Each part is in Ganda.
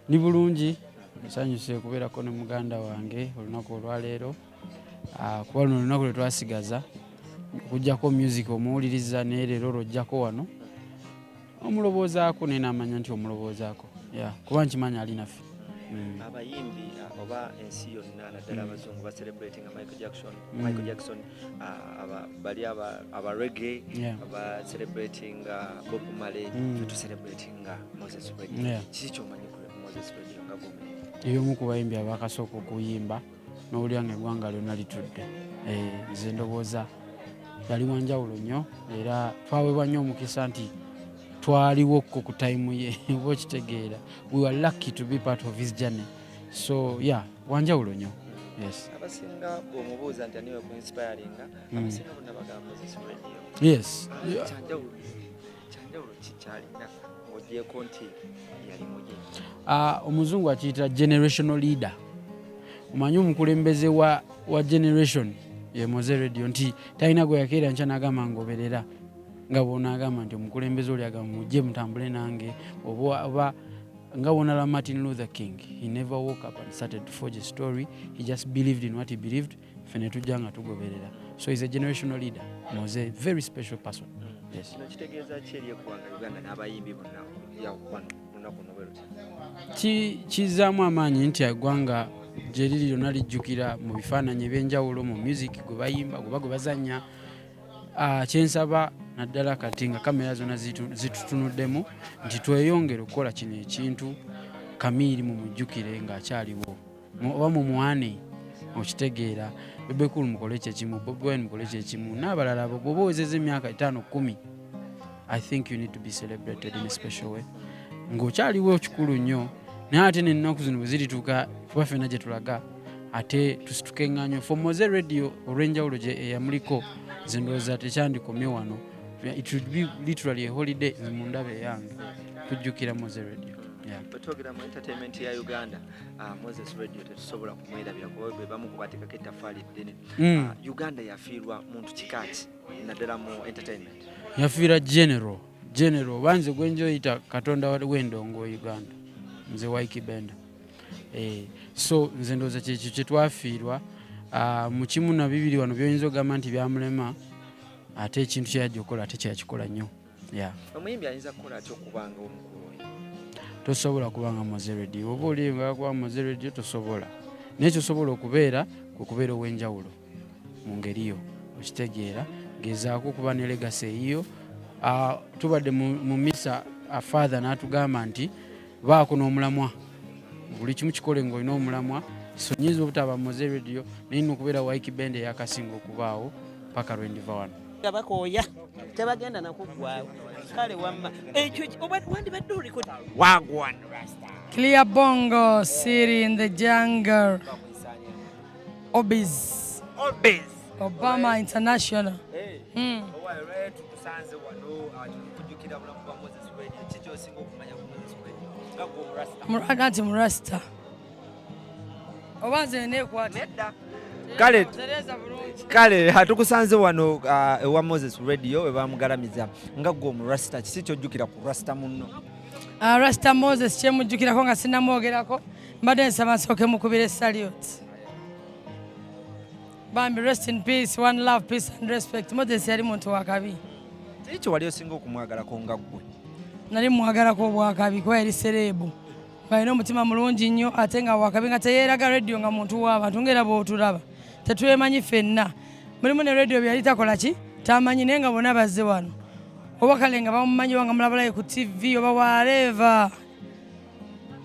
Ndi bulungi, nsanyuse okubeerako ne muganda wange olunaku olwaleero. Ah, kuba luno olunaku lwe twasigaza okuggyako music omuwuliriza, naye leero lw'ojjako wano omulowoozaako, naye n'amanya nti omulowoozaako, yeah, kuba nkimanya ali naffe. Abayimbi oba ensi yonna, naddala abazungu, bacelebratinga Michael Jackson. Michael Jackson, bali aba reggae bacelebratinga Bob Marley. Fe tucelebratinga Moses Radio. Kiki kyomanyi ku Moses Radio nga gomuyimbi? Eyomu ku bayimbi abakasooka okuyimba n'owulira nga eggwanga lyonna litudde. Eh, nze ndowooza yali wanjawulo nnyo, era twaweebwa nnyo omukisa nti twaliwoko ku time ye, oba okitegeera, we were lucky to be part of his journey. So yeah, wanjawulo nnyo, yes. Abasinga bw'omubuuza nti aniwe ku inspiringa, abasinga bonna bagamba Moses Radio. Kyanjawulo ki kyalina ng'ogyeko nti yali muyimbi? Ah, omuzungu akiyita generational leader. Omanyi omukulembeze wa generation ye Mowzey Radio, nti talina gwe yakeera nkya n'agamba ngoberera, nga bw'onaagamba nti omukulembeze oli agamba mujje mutambule nange, oba nga bwonalaba Martin Luther King, he never woke up and started to forge a story, he just believed in what he believed, ffe ne tujja nga tugoberera. So he's a generational leader, Mowzey, very special person, yes. Kino kitegeeza ki eri eggwanga Uganda n'abayimbi bonna okujja wano olunaku luno bwe luti? Kizzaamu amaanyi nti eggwanga gye liri lyonna lijjukira mu bifaananyi ebyenjawulo, mu music gwe bayimba, gwe gwe bazannya. Ah, kyensaba naddala kati nga kamera zonna zitutunuddemu nti tweyongere okukola kino ekintu, Chamili mumujjukire ng'akyaliwo, oba mumwane, okitegeera, Bebe Cool mukole kyekimu, Bobi Wine mukole kyekimu n'abalala abo. Bw'oba owezezza emyaka 5, 10, I think you need to be celebrated in a special way ng'okyaliwo. Kikulu nnyo, naye ate n'ennaku zino bwe zirituuka, kuba ffenna gye tulaga, ate tusituke eŋŋanyo for Mowzey Radio olw'enjawulo gye eyamuliko. Nze ndowooza tekyandikomye wano, it should be literally a holiday. Nze mu ndaba eyange kujjukira Mowzey Radio, yeah. Bwe twogera mu entertainment ya Uganda, Moses Radio tetusobola kumwerabira kuba be bamu ku bateekako ettaffaali ddene. Uganda yafiirwa muntu kikaaki naddala mu entertainment? Yafiira general, general oba nze gwenjoyita katonda w'endongo e Uganda, nze Ykee Benda. Eh, so nze ndowooza kyekyo kyetwafiirwa. Ah, mu kimu na bibiri wano byoyinza okugamba nti byamulema, ate ekintu kyeyajja okukola ate kyeyakikola nnyo, yeah. Omuyimbi ayinza kukola atya okubanga omukulu oyo? Tosobola kubanga Mowzey Radio. Oba oli nga kuba Mowzey Radio tosobola, naye kyosobola okubeera kwe kubeera ow'enjawulo mu ngeri yo, okitegeera, gezaako okuba ne legacy eyiyo. Ah, tubadde mu misa, father n'atugamba nti baako n'omulamwa, buli kimu kikole ng'olina omulamwa. So nyinza obutaba Mowzey Radio, naye nina okubeera Ykee Benda eyakasinga okubaawo paka lwendiva wano. Nga bakooya tebagenda nakuggwawo. Kale wamma ekyo oba wandibadde oliko. Wagwan Rasta? Clear Bongo, City in the Jungle, Obis, Obis. Obama International. Owaye tukusanze wano, tukujjukira bulamu bwa Moses Radio. Ki kyosinga okumanya ku Moses Radio nga gwe omurasta? Anti murasta. Oba nze neekwata. Nedda, kale. Tereza bulungi. Kale tukusanze wano ewa Moses Radio we bamugalamiza. Nga gwe omurasta, kiki kyojjukira ku rasta munno? Rasta Moses kyemujjukirako, nga sinnamwogerako, mbadde nsaba nsooke mukubire salute. Bambi, rest in peace, one love, peace and respect. Moses yali muntu wa kabi. Kiki kye wali osinga okumwagalako nga ggwe? Nali mwagalako obwakabi, kuba yali celeb, ng'alina omutima mulungi nnyo, ate nga wakabi, nga teyeeraga Radio, nga muntu w'abantu, ngaera bw'otulaba tetwemanyi ffenna. Mulimu ne Radio byeyali takola ki tamanyi, naye nga bonna bazze wano, oba kale nga bamumanyi, oba nga mulabalaye ku TV oba whatever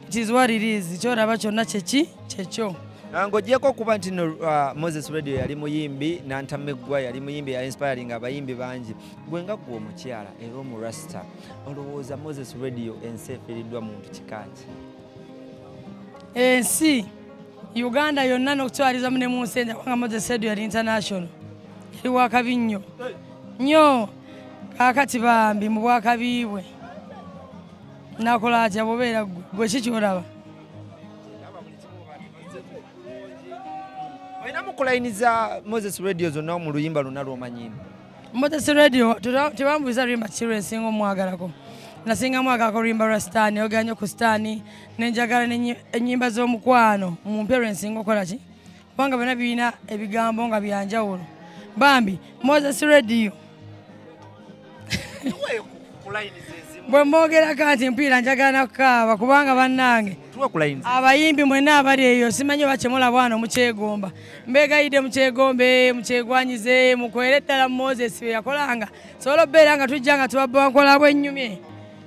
it is, what it is, kyolaba kyonna kyeki kyekyo. Ng'ogyeko okuba nti no Moses Radio yali muyimbi nantameggwa, yali muyimbi ya inspiring abayimbi bangi, gwe nga gwe omukyala era omurasta, olowooza Moses Radio ensi efiiriddwa muntu kikaaki? Ensi Uganda yonna n'okutwalizamu ne mu nsi endala, kubanga Moses Radio yali international, yali wakabi nnyo nnyo. Kaakati bambi mu bwakabi bwe nakola atya? Bwobeera gwe, gwe ki kyolaba? Olinamu ku line za Moses Radio zonna mu luyimba lwonna lw'omanyimu? Moses Radio tebambuuza luyimba ki lwensinga omwagalako. Nasingamu agako oluyimba lwa sitaani, oyogera nnyo ku sitaani, nenjagala ennyimba z'omukwano mu mpya lwensinga okukola ki, kubanga byonna birina ebigambo nga byanjawulo. Bambi Moses Radio bwe mwogerako nti mpiira njagala nakukaaba, kubanga bannange abayimbi mwenna abali eyo simanyi oba kyemulaba wano mukyegomba. Mbegayidde mukyegombe, mukyegwanyize, mukwere ddala Moses bye yakolanga. Sobola okubeera nga tujja nga tubabba nkola bwennyumye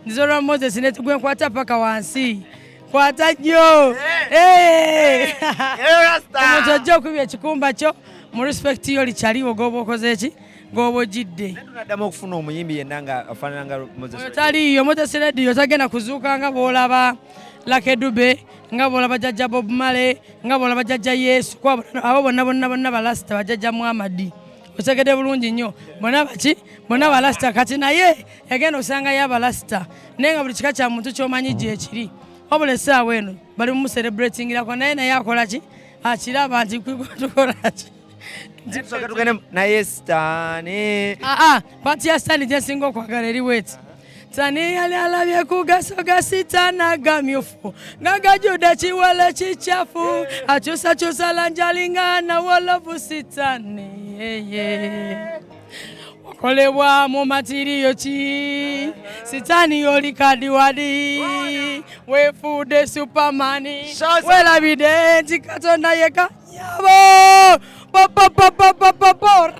nzolwa Moses ne tugwe nkwata paka wansi kwata nnyo. Omuntu ojja okubya ekikumba kyo mu respect yo likyaliwo goba okoze eki goba ojidde. Tunaddamu okufuna omuyimbi yenna nga afaanana nga Moses Oyo taliiyo. Moses Radio tagenda kuzuuka nga bw'olaba Lucky Dube, nga bw'olaba Jjajja Bob Marley, nga bw'olaba Jjajja Yesu, kuba abo bonna bonna bonna balasita bajjajja Muhammadi. Otegedde bulungi nnyo, bonna baki, bonna balasita. Kati naye yagenda osangayo abalasita, naye nga buli kika kya muntu ky'omanyi gyekiri, wabula essaawa eno bali mumucelebratingirako, naye naye akola ki, akiraba nti tukola ki. Tugende naye sitaani. Aa, part ya sitaani gyensinga okwagala eri weti. Tani yali alabye ku gaso ga sitaani agamyufu nga gajjudde kiwala kikyafu, akyusakyusa langi alinga nawolovu sitaani yeye wakolebwa mu matiriyo ki sitaani oli kadiwadi weefudde superman werabidde nti Katonda yeka nyabo popopopopopo.